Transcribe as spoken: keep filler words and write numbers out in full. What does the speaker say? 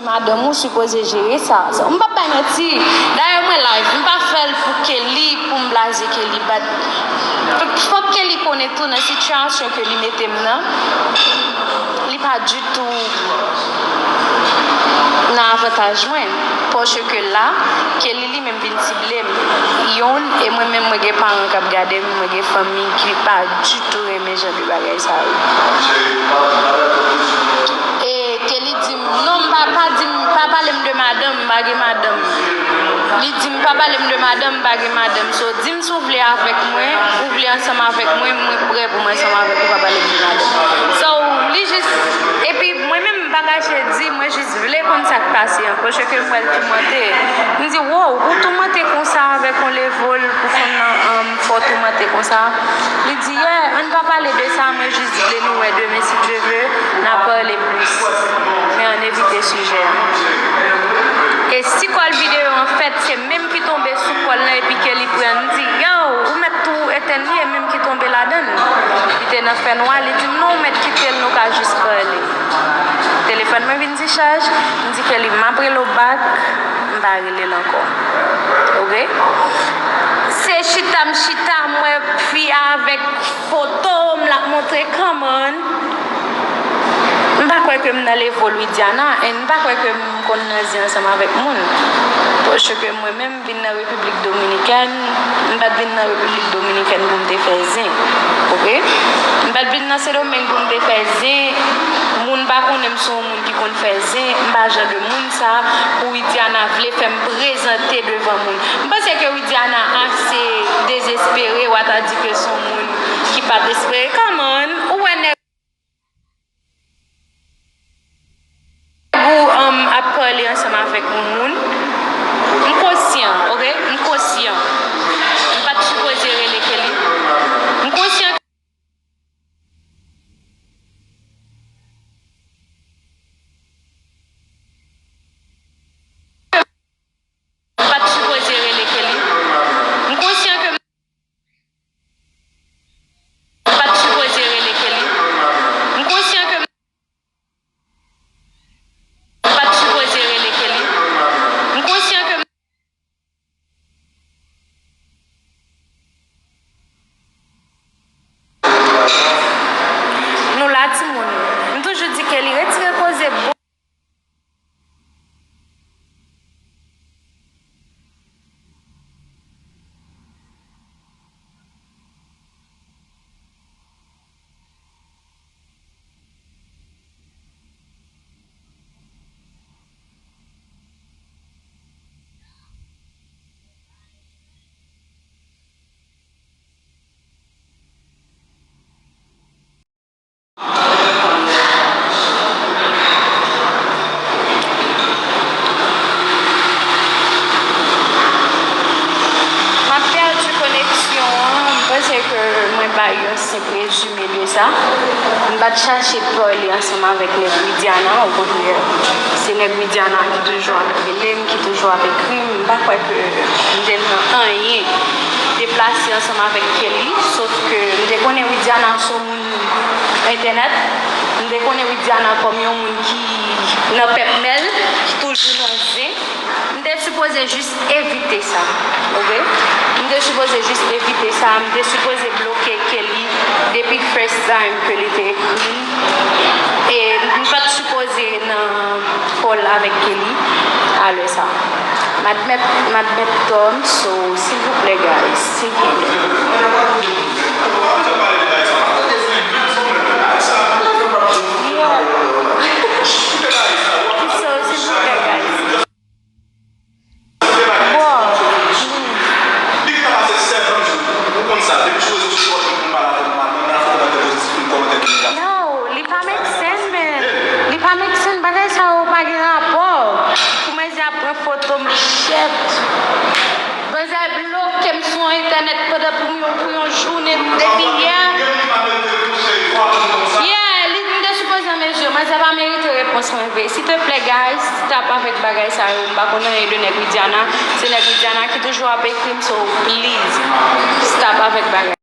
Madanm ou sipoze jere sa. So, m p ap bay manti. Dayè, mwen live. M pa fè l pou Kelly, pou m blaze Kelly. But, fòk Kelly konnen tou nan sitiyasyon ke li mete m nan, li pa ditou nan avantaj mwen. Paske la, Kelly li menm vin sible m. Youn, e mwen menm, mwen gen paran k ap gade m, mwen gen fanmi ki pa ditou renmen jan de bagay sa yo. E Kelly di m, non, m pa, pa di m, pa pale m de madanm, m pa gen madanm. Li di m, pa pale m de madanm, m pa gen madanm. So, di m si w vle avèk mwen, ou vle ansanm avèk mwen, mwen prè pou m ansanm avèk ou, pa pale m de madanm. So, li jis, epi mwen menm, m pa kache di, mwen jis vle konn sa k pase an, paske m wè l toumante. M di, wow, ou toumante konsa avèk yon level pou fanm nan, um, fè w toumante konsa? Li di, yeah, ann pa pale de sa, mwen jis vle nou wè demen, si Dye ve, n a pale plis. Men ann evite sijè a. E si kòl videyo an fèt, se menm ki tonbe sou kòl lan epi ke li pran, m di, yo, ou mèt tou etenn li, e menm ki tonbe ladan l. Li te nan fènwa, li di m, non, ou mèt kite l, nou ka jis pale. Telefòn mwen vin dichaj, m di Kelly, m ap rele w back, m pa rele l ankò. Oke? Se chita m chita, m wè fi a avèk foto m, l ap montre, come on. M pa kwè ke m nan level Widiana, and m pa kwè ke m konn nan zen ansanm avèk moun. Paske mwen menm, vin nan Repiblik Dominikèn, m pa t vin nan Repiblik Dominikèn pou m te fè zen. Oke? M pa t vin nan Sendomeng pou m te fè zen. Moun pa konnen m se yon moun ki konn fè zen. M pa jan de moun sa pou Widiana vle fè m prezante devan moun. M panse ke Widiana ase dezespere, w a ta di ke se yon moun ki pa t espere. Come on, ou wè nèg ou, um, ap pale ansanm avèk yon moun. M konsyan, oke? M konsyan. M pa t sipoze rele Kelly. M konsyan. M pa t sipoze rele Kelly. M konsyan ke m pa t sipoze rele Kelly. M konsyan ke m pa t sipoze rele Kelly. M konsyan ke m Nou la, timoun. M toujou di Kelly retire koze bon. M ap pèdi koneksyon an, m panse ke mwen bay yon senp rezime de sa. M pa t chache pale ansanm avèk nèg Widiana, okontrè, se nèg Widiana ki toujou ap rele m, ki toujou ap ekri m. M pa kwè ke m te nan anyen deplase ansanm avèk Kelly, sof ke m te konnen Widiana se yon moun entènèt, m te konnen Widiana kòm yon moun ki nan pèp mèl, ki toujou nan zen. M te sipoze jis evite sa, oke? M te sipoze jis evite sa, m te sipoze bloke Kelly depi first time ke li te ekri m. E m pa t sipoze nan call avèk Kelly a lè sa. M admèt, m admèt tò m, so, silvouplè, guys, silvouplè. Yo. So, silvouplè, guys. Bon. Li gentan pase sèt an, ou konn sa, depi sou rezo sosyo w ap jwenn moun pale avè m, nan fè kòmantè pozitif, kòmantè negatif. No, li pa make sense, man. Li pa make sense, bagay sa yo pa gen rapò. Pou manzè ap pran foto m, shit. Manzè bloke m sou entènèt pandan pou yon, pou yon jounen depi yè. Yeah, li, m te sipoze an mezi. Manzè pa merite repons mwen vre. Silteplè, guys, stop avèk bagay sa yo. M pa konn anyen de nèg Widiana. Se nèg Widiana ki toujou ap ekri m, so please, stop avèk bagay.